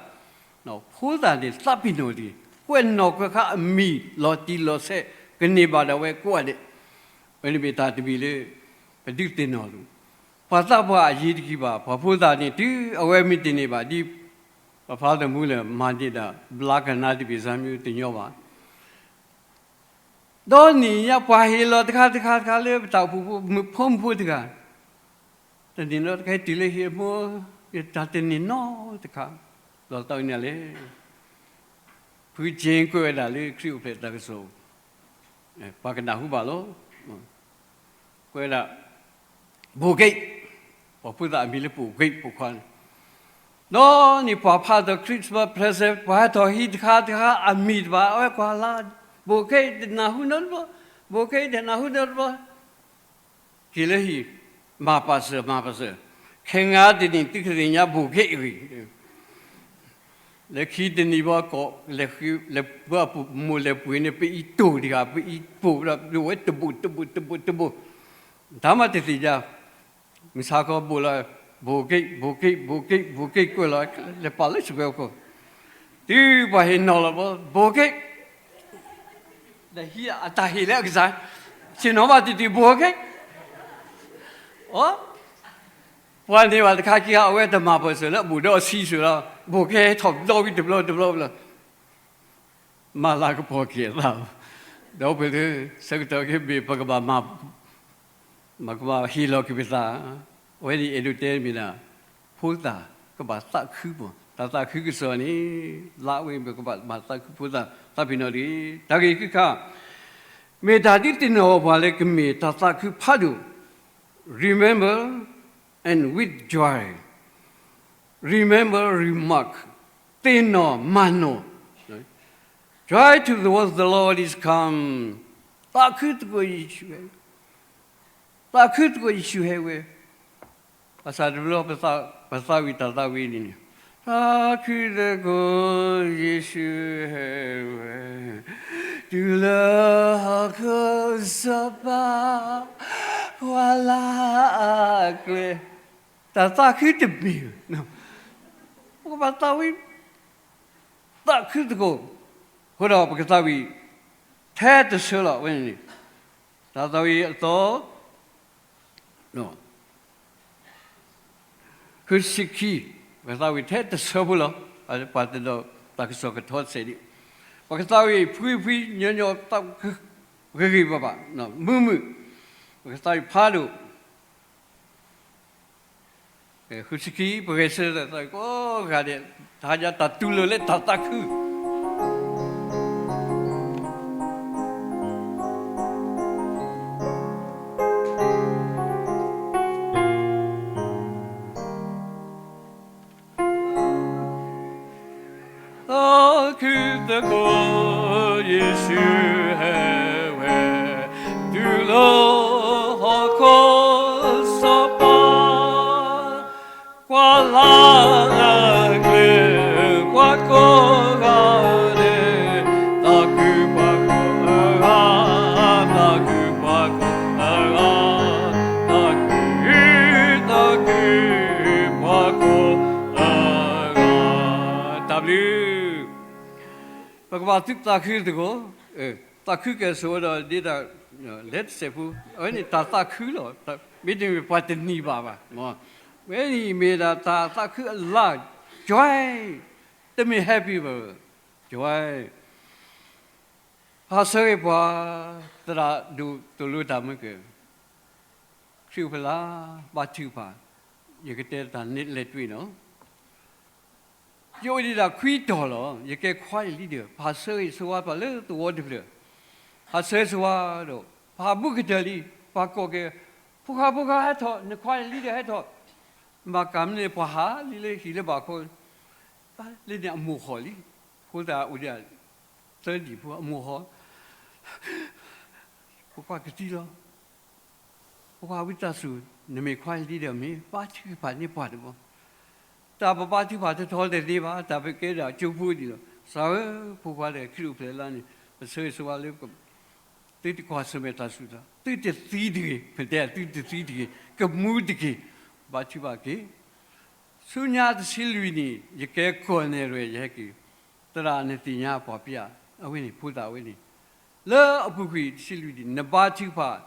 ဖိသၣ်န့ၣ်သးပ့ၤနီၣ်လံ, ကွဲးနီၣ်ကွဲးဃါအမံၤလီၤတံၢ်လီၤဆဲး ကန့ၢ်ဘၣ်ဒၣ်ဝဲကိးဂၤဒဲး, အဝဲန့ၣ်မ့ၢ်တၢ်တမံၤလၢ ပဒုးသ့ၣ်နီၣ်လိာ်, ပှၤသးပှၢ်အယံၤတက့ၢ်ဘၣ်, ပှၤဖိသၣ်န့ၣ် တုၤအဝဲမ့ၢ်တန့ၢ်ဘၣ် ဒ်ပဖးသးမူလၢ မၤန့ၢ်ဒၣ် ဘျါကနါတဘ့ၣ် စၢ်မ့ၢ်တညီဘၣ် ဒီးနံၤညါပှၤဟ့ၣ်လီၤတခါတခါတခါလၢ ပတၢ်အိၣ်ဖှိၣ်ဖိမုၣ်ဖိတဂၤ, တန့ၢ်နီတခါ တုၤလၢဟံၣ်အမိၢ်, ယတၢ်တန့ၢ်နီတခါ, လီၤသးဝဲန့ၣ်လဲၣ်, ဖုက့ကွဲးဝဲဒၣ်လၢခရံာ်အိၣ်ဖျဲၣ်တၢ်ကစီၣ်, ပှၤကနၢ်ဟူဘၣ်လီၤ. ကွဲးဒၣ် ဘိၣ်က့ၣ်, ပှၤဖိသၣ်အမံၤလၢဘိၣ်က့ၣ်ဖိခွါန့ၣ်, ဒီးန့ၣ်ပှၤဖးထီၣ် Christmas present ပှၤဟဲထီၣ်ဟံးတခါတခါအမံၤတဘၣ် အဝဲကွၢ်လၢ ဘိၣ်က့ၣ်တနၢ်ဟူနီတဘျီ, ဘိၣ်က့ၣ်တနၢ်ဟူနီတဘျီ, က့ၤလၢဟံၣ်, မၤပာ်စၢၤ မၤပာ်စၢၤ, ခဲငါတနံၤ သုကသ့ၣ်ညါဘိၣ်က့ၣ်အဂ့ၢ် လၢခံတနံၤဘၣ်ကီး, လၢပှၤမိၢ်လဲၤပှ့ၤန့ၣ် ပအံၤတိၢ်တဂၤ ပအံၤပိာ်ဝဲဒၣ် ဒိၣ်ဝဲတဘိၣ်တဘိၣ်တဘိၣ်တဘိၣ်, တၢ်မၤတသ့ၣ်ညါ, မုၢ်ဆါခီဘိၣ်လီၤ, ဘိၣ်က့ၣ် ဘိၣ်က့ၣ် ဘိၣ်က့ၣ် ဘိၣ်က့ၣ်ကွဲးလီၤ, လဲၤပာ်လၢစှၤဝဲအခိၣ်, တုၤပှၤဟ့ၣ်နီၤလီၤဘၣ် ဘိၣ်က့ၣ် ဒီးဟံးအတၢ်ဟ့ၣ်လၢအကစၢ်, ဆ့ၣ်နီၤဘၣ်တံၢ်တံၢ်ဘိၣ်က့ၣ်, အိ, ပှၤန့ၢ်ဘၣ်တခါခံခါ အဝဲတမၤပၢၢ်စၢၤလၢအဘူးဒီးအဆံးစၢၤလီၤ, ဘိၣ်က့ၣ်ထီၣ်ဘျီဝံၤတဘျီတဘျီဘျီ, မၤလၤကပီၤက့ၤအသး, ဒီပုၢ်ဝဲၢ်သ့ၣ်, ဆၢကတီၢ်ခဲအံၤ ပကဘၣ်မၤ မ့ၢ်ကဘၣ်ဟ့ၣ်လီၤက့ၤပသး, အဝဲန့ၣ်အဲၣ်ဒိးတဲမ့ၢ်ဒၣ်, ဖိသၣ်ကဘၣ်သးခုမး, တၢ်သးခုကစီၣ်န့ၣ်, လၢအဝဲမ့ၢ်ကဘၣ်မၤသးခုဖိသၣ်သးပ့ၤနီၣ်တဂ့ၤ, တၢ်ဂ့ၢ်ခံခါ, မ့ၢ်တၢ်ဒုးသ့ၣ်နီၣ်ပှၤလၢကမ့ၢ်တၢ်သးခုဖးဒိၣ်, remember and with joy, remember remark, သ့ၣ်နီၣ်မၤနီၣ်, တၢ် Joy to the world, the Lord is come. သးခုသကိးယ့ၣ်ၡူးဟဲ, သးခုသကိးယ့ၣ်ၡူးဟဲဝဲ. ဘၣ်ဆၣ်တဘျီ ပသးဝံၣ်တၢ်သးဝံၣ်န့ၣ်န့ၣ်, သးခုသကိးယ့ၣ်ၡူးဟဲဝဲ, တုၤလၢဟီၣ်ခိၣ်စီၤပၤ ကွၢ်လၢ်အကျဲ, တၢ်သးခုတမ့ၢ်, ပကဘၣ်သးဝံၣ် သးခုသကိး, အဃိဒီးပကသးဝံၣ်ထဲတဆၢလီၤ. အဝဲန့ၣ်န့ၣ် တၢ်သးဝံၣ်အသီ ဃုဆံခံ, ပကသးဝံၣ်ထဲတဆၢဖိလီၤ. ပှၤတဒီးတၢ်ကစီၣ်ကထီတစဲးဒံး, ပကသးဝံၣ်ဖှံဖှံညီညီ ဂ့ၤဂ့ၤဘၣ်ဘၣ်, မုာ်မုာ်, ပကသးဝံၣ်ဖးဒိၣ် ဃုဆံခံ, ပဂဲၤဆၢထၢၣ်သးဝံၣ်ကိးဂၤဒဲး, တဟါညါတၢ်တူၢ်လိာ်လၢတၢ်သးခု သးခုသကိး ယ့ၣ်ၡူးဟဲဝဲ, တုၤလၢဟီၣ်ခိၣ်စီၤပၤ, ကွၢ်လၢ်လၢကျဲ ပှၤကိးဂၤဒဲး, သးခုပှၤကိးဂၤ, သးခုပှၤကိးဂၤ, သးခု, သးခု, ပှၤကိးဂၤ, တၢ်ဘျုး ပကဘၣ်သးခုသကိး, သးခုကဲၣ်ဆိးဝဲဒီးဒ့တၢ်လဲၤတစဲးဖိ, အဝဲန့ၣ်တၢ်သးခုလီၤ. မ့တမ့ၢ်ပှၤတနံၤဘၣ်ဘၣ်, ဝဲန့ၣ်မ့ၢ်ဒၣ်တၢ်သးခုအလၢ်, joy, တမ့ၢ် happy ဘၣ်, joy. ဟးဆၢဂ့ၤပှၤသရၣ်ဒိၣ်သိၣ်လိတၢ်မုၢ်ကၢၢ်, ခရံာ်အိၣ်ဖျဲၣ်လၢ ဘါထုကဖၣ်, ယကတဲတၢ်နဲၣ်လဲၣ်တွံၢ်နီၤ. ယအိၣ်ဒံးဒၣ်ခွံတီၤလီၤ. ယကဲ choir leader, ပဟးဆၢဂ့ၤဆၢဝါပှၤလၢသဝီတဖျၢၣ်, ဟးဆၢဂ့ၤဆၢဝါဒီး ပဟးဘူးကတၢၢ်လံ, ပှၤကိးက့ၤ, ဖိခွါ ဖိခွါ ဟဲထီၣ်, န choir leader ဟဲထီၣ်, မၤကၤမနုၤလဲၣ် ပှၤဟးလံလၢဟံၣ်လၢဘၣ်ခိၣ်, လၢန့ၣ်အမိၢ်ဟီၣ်လံ, ဖိသၣ်အိၣ်ဒံး သၢဒံၣ်ဖိ အမိၢ်ဟီၣ်, ဖိခွါကသံလီၤ. ဖိခွါဝံသးစူၤ, နမ့ၢ် choir leader မ့ၢ် ဘါထုကဖၣ်န့ၢ်ပှၤတဘျီ, တၢ်ပဘါထုကဖၣ်တထီတန့ၢ်ဘၣ်, တၢ်ပကဲဒၣ်ကၠိဖိဒံးလီၤ. စၢ်ဧၢ, ဖိခွါဒီးခရံာ်အိၣ်ဖျဲၣ်လၢန့ၣ် ပဆၢဂ့ၤဆၢဝါလၢ သုတကွၢ်ဆၢၣ်မဲာ်တၢ်ဆူၣ်တၢ်, သုတသံတဂ့ၤ, ပတဲသုတသံတဂ့ၤ, ကမူတက့ၢ်, ဘါထုကဖၣ်က့ၤ. ဆူညါတဆံလွံၢ်နံၣ် ယကဲကီၢ်နဲၣ်ရွဲၣ် ယဟဲက့ၤ, သရၣ်နသ့ၣ်ညါပှၤပျၢ်, အဝဲန့ၣ်ဖိသၣ်ဝဲန့ၣ်, လၢအပူၤကွံာ်တဆံလွံၢ်နံၣ် နဘါထုကဖၣ်,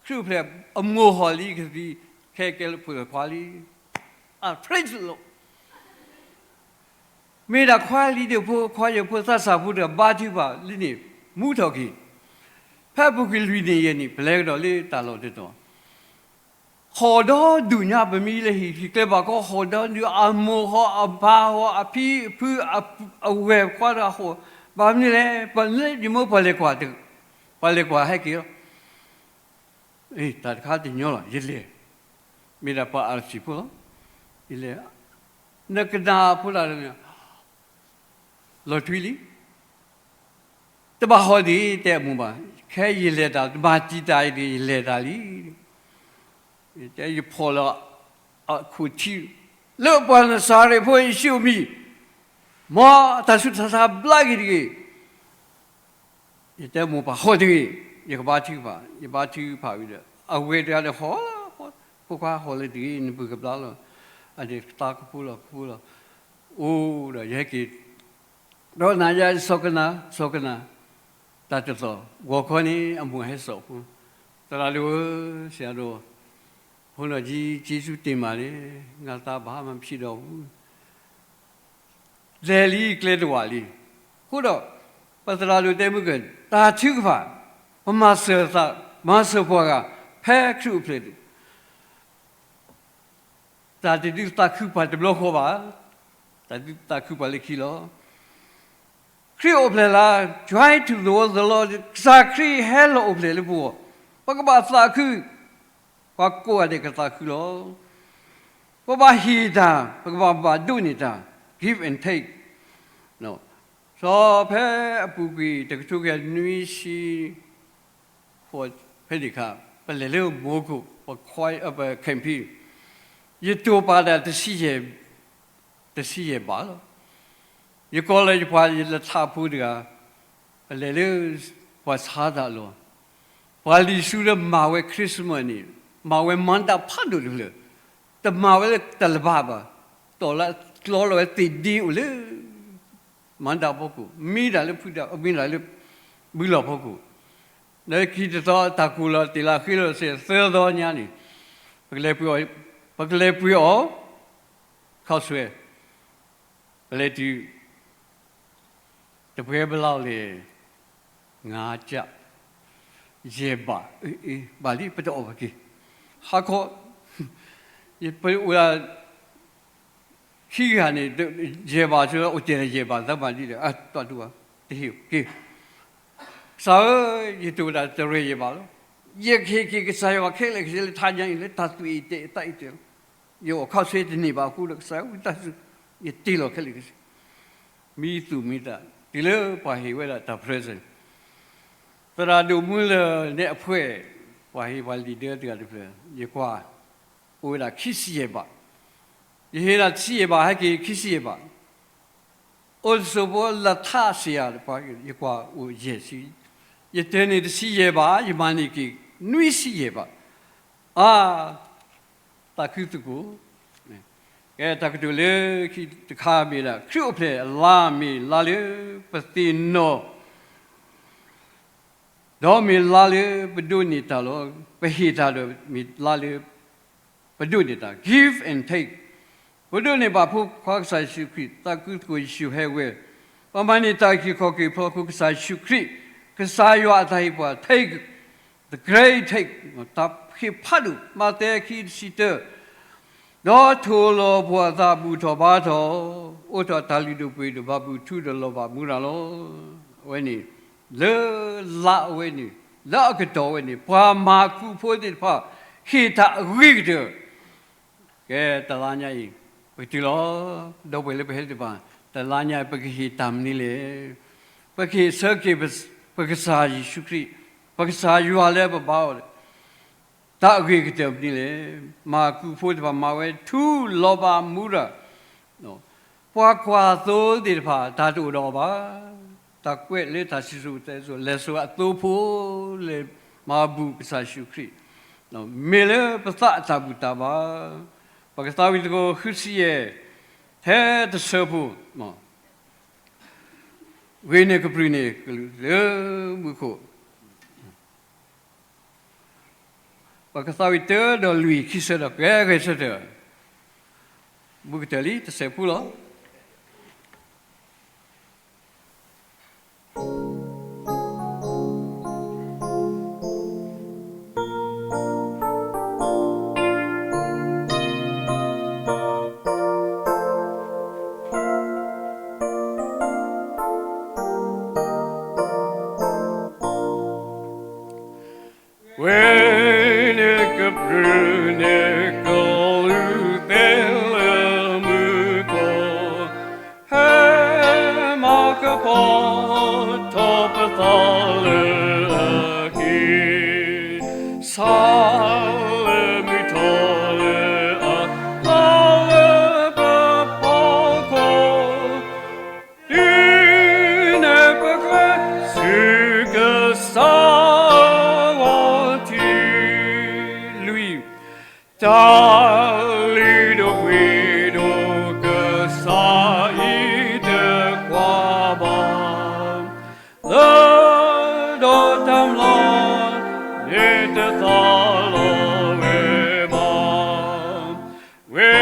ခရံာ်အိၣ်ဖျဲၣ်အမိၢ်ဟီၣ်လံကသံ, ခဲကဲလၢဖိသၣ်ခွါလံ. I praise the Lord. မ့ၢ်ဒၣ် choir leader ဖိ choir ဖိ သးစၢ်ဖိတဂၤ ဘါထုကဖၣ်လံန့ၣ် မူထီၣ်က့ၤ, ဖဲအပူၤကွံာ်လွံၢ်နံၣ်ယဲၢ်နံၣ် ပလဲၤကဒီးလၢတၢ်လီၢ်တတီၤ, ဟီၣ်ဒီဒူၣ်ညါ ပမ့ၢ်လၢဟံၣ် ဟံၣ်ကျဲဘၣ်ကီ ဟီၣ်ဒီဒူၣ် အမိၢ်ဟီၣ် အပၢ်ဟီၣ် အဖံအဖု အဝဲၢ်ခွါတဂၤဟီၣ်, ဘၣ်မနုၤလဲၣ် ပလဲၤယမိၢ်ပှၤလဲၤကွၢ်, ပှၤလဲၤကွၢ်ဟဲက့ၤလီၤ. တၢ်တခါတညီလီၤ ယလဲၤ, မ့ၢ်ဒၣ်ပှၤအၣ်စံၣ်ဖိလီၤ, ယလဲၤ, နကနၣ်ဖိတဂၤန့ၣ် လီၤထွံလံ, တဘၣ်ဟီၣ်ဒံး တဲအမိၢ်ဘၣ်, ခဲယလဲၤတၢ် တဘၣ်တံာ်တာ်အံၤဒံး ယလဲၤတၢ်လံ, တဲယဖီၣ်လီၤအခိၣ်ထံ, လၢပှၤနစၤရ့းဖိယ့ၣ်ၡူးအမံၤ, မ်အတၢ်ဆူးတၢ်ဆါဘျါက့ၤတဂ့ၤ. ယတဲမိၢ်ပၢ်ဟီၣ်တဂ့ၤ, ယကဘါထုကဖၣ်, ယဘါထုကဖၣ်ဝံၤဒီး အဝဲၢ်တဂၤဒီးဟီၣ်, ဖိခွါဟီၣ်လၢတဂ့ၤ နပုၢ်ကဘျါလီၤ, အန့ၣ်သးကဖိလီၤ ကဖိလီၤ, အိၣ်ဒီးယဟဲက့ၤ, ဒီးနၤယၤစီၤကနၣ်, စီၤကနၣ်, တၢ်တသီၣ်, ဂီၤခီန့ၣ် အမိၢ်ဟဲစိာ်ဖိ, သရၣ်ဒိၣ်ဧၢ, ဆရာတော်, ဘုန်းတော်ကြီး ကျေးဇူးတင်ပါတယ်, ငါသား ဘာမှဖြစ်တော့ဘူး. လဲၤလံကျဲတဝာ်လံ, အဃိဒီး ပသရၣ်ဒိၣ်တဲမုၢ်ကၢၢ် တၢ်ထုကဖၣ်, ပမၤစၢၤသး, မၤစၢၤပှၤဂၤ, ဖဲခရံာ်အိၣ်ဖျဲၣ်န့ၣ် တၢ်တဒုးသးခုပှၤတဘျီဃီဘၣ်, တၢ်ဒုးသးခုပှၤလၢခံလီၤ. ခရံာ်အိၣ်ဖျဲၣ်လၢ Joy to the world, the Lord, ကစၢ်ခရံာ်ဟဲလီၤအိၣ်ဖျဲၣ်လၢပဂီၢ်, ပကဘၣ်သးခု, ပှၤကိးဂၤဒဲးကသးခုလီၤ. ပဘၣ်ဟ့ၣ်တၢ်, ပကဘၣ်ဘၣ်ဒိးန့ၢ်တၢ်, give and take. စီၤဖဲအပူၤကွံာ် တကထိခွံကယၤနွံဆံဃိး ဖဲန့ၣ်အခါ ပလဲၤလၢမိခိၣ် ပ camp ဖဲ ယတိာ်ပာ်ဒၣ် တဆံယဲၢ်ဘးလီၤ. ယကိးလီၤယပှၤယလၢထးဖိတဂၤ, ပလဲၤလၢပှၤဆါတၢ်အလီၢ်, ပှၤလံာ်ဆူလၢမၤဝဲ Christmas န့ၣ် မၤဝဲမၤတၢ်ဖးဒိၣ်တဖျၢၣ်, တမၤဝဲလၢတလၢၤဘၣ်ဘၣ်, တီၢ်လၢကျီလီၤဝဲသ့ၣ်ဒ့အိၣ်လၢ မၤတၢ်ဖီခိၣ်, မံတၢ်လၢဖုတၢ်, မံတၢ်လၢဘုလီၢ်ဖီခိၣ်, လၢခံတသီတၢ်ကိၢ်လီၤတ့ၢ်လီၤဃ့လီၤစ့ၢ်သၢသီညါန့ၣ်, ပကလဲၤပှ့ၤအီၤ, ပကလဲၤပှ့ၤအီၤ ခီၣ်ဆွဲ, ပလဲၤတုၤ တပှဲၤဘျီလဲၣ်, ငါးကျပ်, ယဲၢ်ဘး, အ့ ဘၣ်လံ ပတအီၣ်ဘၣ်က့ၤ, ဟါခီ, ပအိၣ်ဒၣ် ခံဂၤန့ၣ် ယဲၢ်ဘးဆိ အိၣ်တ့ၢ်ဒီးယဲၢ်ဘး သးဘၣ်ဒ်ဒီး အၢ တီၢ်တူၢ်ဘၣ်, တဟ့ၣ်က့ၤ, ကစၢ်ဧၢ, ယတိၢ်ဒၣ်တရဲၣ်ယဲၢ်ဘးလီၤ, ယကဟ့ၣ်က့ၤကစၢ်ယွၤခဲလၢာ်ခဲဆ့လၢထးညါအံၤ လၢတၢ်သူၣ်အံၤတဲာ်သးအံၤတဲာ်လီၤ, ယအီၣ်ခီၣ်ဆွဲတန့ၢ်ဘၣ်အဃိဒီး ကစၢ်ဧၢ ဝံသးစူၤ ယတ့လီၤခဲလၢာ်ခဲဆ့, မံသူၣ်မံသး, တုၤလၢပှၤဟ့ၣ်ဝဲဒၣ်တၢ် present သရၣ်ဒိၣ်မူလၢာ်န့ၣ်အဖှဲၣ်, ပှၤဟ့ၣ်ပှၤလံာ်ဒၢတဂၤတဖျၢၣ်, ယကွၢ်, အိၣ်ဝဲဒၣ်ခံဆံယဲၢ်ဘး, ယဟ့ၣ်ဒၣ်တဆံယဲၢ်ဘး ဟဲက့ၤခံဆံယဲၢ်ဘး, အိၣ်တစိၢ်ဖိလၢထးစ့ၢ်ဧါ, ယကွၢ်အိၣ်ယဲၢ်ဆံ, ယတ့န့ၢ်တဆံယဲၢ်ဘး ယမၤန့ၢ်က့ၤနွံဆံယဲၢ်ဘး, အါ သးခုသကိး, ကဲ တၢ်ကတိၤလၢခံတခါမ့ၢ်ဒၣ် ခရံာ်အိၣ်ဖျဲၣ်အလါမ့ၢ်လါလၢပသ့ၣ်နီၣ်, ဒီးမ့ၢ်လါလၢပဒိးန့ၢ်တၢ်လီၤ. ပဟ့ၣ်တၢ်ဒီးမ့ၢ်လါလၢ ပဒိးန့ၢ်တၢ် give and take, ပဒိးန့ၢ်ဘၣ်ဖိခွါကစၢ်ယ့ၣ်ၡူးခရံာ်, သးခုသကိးယ့ၣ်ၡူးဟဲဝဲ, ပမၤန့ၢ်တၢ်အုၣ်က့ၤခီၣ်က့ၤဖျီအဃိ ကစၢ်ယ့ၣ်ၡူးခရံာ်, ကစၢ်ယွၤအတၢ်ဟ့ၣ်ပှၤ take, the great take, တၢ်ဟ့ၣ်ဖးဒိၣ် မးသဲခံတဆံတၢ, ဒီးထိၣ်လီၤပှၤအသးဘူၣ်ထီၣ်ဘါထီၣ်, အိးထီၣ်တၢ်လုၢ်ဒိၣ်ပှ့ၤဒိၣ် ဘၣ်ဘူၣ်ထူဒီးလီၤဘၣ်မူရၤလီၤ. အဝဲန့ၣ် လၢလါအဝဲန့ၣ် လၢအကတီၢ်ဝဲန့ၣ် ပှၤမၤကူးဖိသ့ၣ်တဖၣ် ဟ့ၣ်တၢ်အဂ့ၤကတၢၢ် ကဲ တလါညါအံၤ ပကတုၤလီၤ. ဒီပုၢ်ဝဲၢ်လၢပဟဲသ့ၣ်တဖၣ် တလါညါအံၤ ပကဟ့ၣ်တၢ်မနုၤလဲၣ်. ပကဟ့ၣ်ဆၢက့ၤ ပကစၢ်ယ့ၣ်ၡူးခရံာ်, ပကစၢ်ယွၤလၢပဘါအီၤ တၢ်အဂ့ၤကတၢၢ်မနုၤလဲၣ်. မၤကူးဖိသ့ၣ်တဖၣ်မၤဝဲထူလီၤဘၣ်မူရၤ, ပှၤကွၢ်သိသ့ၣ်တဖၣ် တၢ်တအိၣ်ဒီးအီၤဘၣ်. တၢ်ကွဲးလၢတၢ်စံၣ်စိၤတဲစိၤ လဲၤစိၤအသိဖိ လဲၤမၤဘူၣ်ကစၢ်ယ့ၣ်ၡူးခရံာ်, မ့ၢ်လၢပသးအတၢ်ဘူၣ်တၢ်ဘါ, ပကသးဝံၣ်သကိးဃုဆံယဲၢ်, ထဲတဆၢဖိ ဂ့ၤန့ၢ်ကပြုၢ်န့ၢ်ကလုၢ်လၢမူခိၣ်, ပကသးဝံၣ်တၢဒီးလွံၢ်ခံဆၢဒီး ကဲဂဲၤဆၢထၢၣ်, ဘူးကတၢၢ်လံ တဆဲးဖူလီၤ. ဝဲန့ၣ်ကပြုၢ်န့ၢ်ကလုၢ်သ့လၢမူခိၣ်, ဟဲမၤကပီၤထီၣ်ပသးလၢအက့, ဆါလၢမုၢ်ထီၣ်လၢအသီလၢပဖီခိၣ်, တုၤန့ၣ်ပဃ့ဆူကစၢ်အဂီၢ်ထံ, လွံၢ်, တၢ်လုၢ်ဒိၣ်ပှ့ၤဒိၣ်ကစၢ်အံၤတကွၢ်ဘၣ်, လၢဒီးတၢ်မျီးန့ၣ်တသးလီၤဝဲဘၣ်. ဝဲ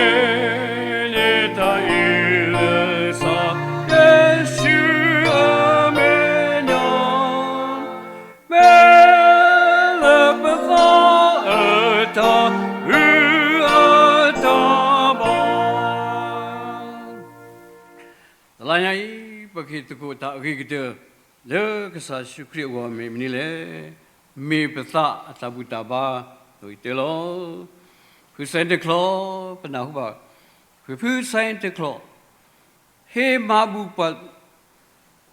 န့ၣ်တၢ်အံၤလၢစီၤယ့ၣ်ၡူးအမဲာ်ညါ, မ့ၢ်လၢပသးအတၢ်အုၣ်အတၢ်ဘၣ်, တလါညါအံၤ ပကဟ့ၣ်သကိးတၢ်အဂ့ၤကတၢၢ် လၢကစၢ်ယ့ၣ်ၡူးခရံာ်အဂီၢ်မ့ၢ်မနုၤလဲၣ်. မ့ၢ်ပသးအတၢ်ဘူၣ်တၢ်ဘါ အဂ့ၤကတၢၢ်လီၤ. ဖု Santa Claus ပနၢ်ဟူဘၣ်, ဖု ဖု Santa Claus ဟ့ၣ်မၤဘူၣ်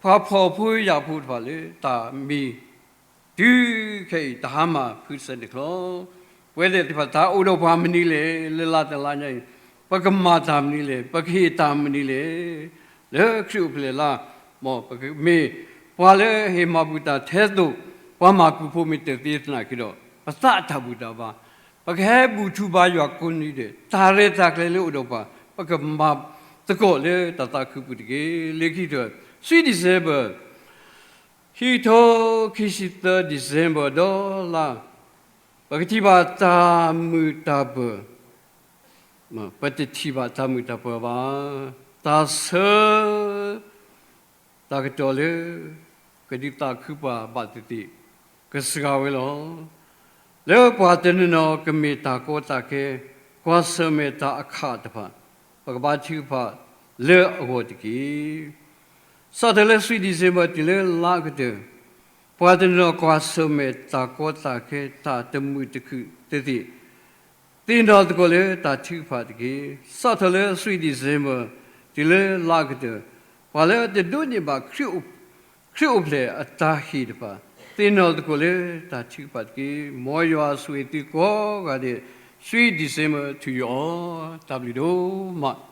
ပှၤ ပှၤဖှီၣ်ဖိယာ်ဖိတဖၣ်လၢတၢ်မ့ၢ် တုၤခဲအံၤတဟါမၢ်ဖုးစဲးန့ၣ်ချီ, ပဝဲသ့ၣ်တဖၣ်တၢ်အိၣ်ဒီးပှၤမနုၤလဲၣ်, လၢလါတလါညါအံၤ ပကမၤတၢ်မနုၤလဲၣ်, ပကဟ့ၣ်တၢ်မနုၤလဲၣ်, လၢခရံာ်အိၣ်ဖျဲၣ်လါ, မ်ပကမ့ၢ်ပှၤလၢဟ့ၣ်မၤဘူၣ်တၢ်ထဲသိး ပှၤမၤကူၣ်ဖိမ့ၢ်တသ့သနာ်က့ဒီး ပသးတၢ်ဘူၣ်တၢ်ဘါ ပကဟဲဘူၣ်ထီၣ်ဘါယွၤကိးနံၤဒဲး တၢ်ရဲၣ်တၢ်ကျဲၤလၢအိၣ်ဒီးပှၤ ပကမၤသကိးလၢတၢ်သးခုပူၤတက့ၢ်. လၢခံထၢၣ် three December ဟံးထီၣ်ခံဆံသၢ December ဒီးလါ ပကထံၣ်ဘၣ်တၢ်မုာ်တၢ်ပၢၤ, ပတထံၣ်ဘၣ်တၢ်မုာ်တၢ်ပၢၤဘၣ်. တၢ်ဆၢ တၢ်ကတီၢ်လၢ ကဒုးသးခုပှၤဘၣ်သ့ၣ်သ့ၣ် ကစှၤဝဲလီၤ. လၢပှၤတနီၤနီၤကမ့ၢ်တၢ်ကီတၢ်ခဲ ကွၢ်ဆၢၣ်မဲာ်တၢ်အခးတဖၣ် ပကဘါထုကဖၣ်လၢအဂီၢ်တက့ၢ်. စးထီၣ်လၢ three December တုၤလၢလါအကတၢၢ် ပှၤတနီၤနီၤကွၢ်ဆၢၣ်မဲာ်တၢ်ကီတၢ်ခဲ တၢ်တမုာ်တခုၣ်သ့ၣ်သ့ၣ် သ့ၣ်နီၣ်သကိးလၢတၢ်ထုကဖၣ်တက့ၢ်. စးထီၣ်လၢ three December တုၤလၢလါအကတၢၢ် ပှၤလၢတဒိးန့ၢ်ဘၣ် ခရံာ်အိၣ်ဖျဲၣ်အတၢ်ဟ့ၣ်တဖၣ် သ့ၣ်နီၣ်သကိးလၢတၢ်ထုကဖၣ်တက့ၢ်. မ်ယွၤဆိၣ်ဂ့ၤသုကိးဂၤဒဲး three December to you all တၢ်ဘျုးဒိၣ်မး.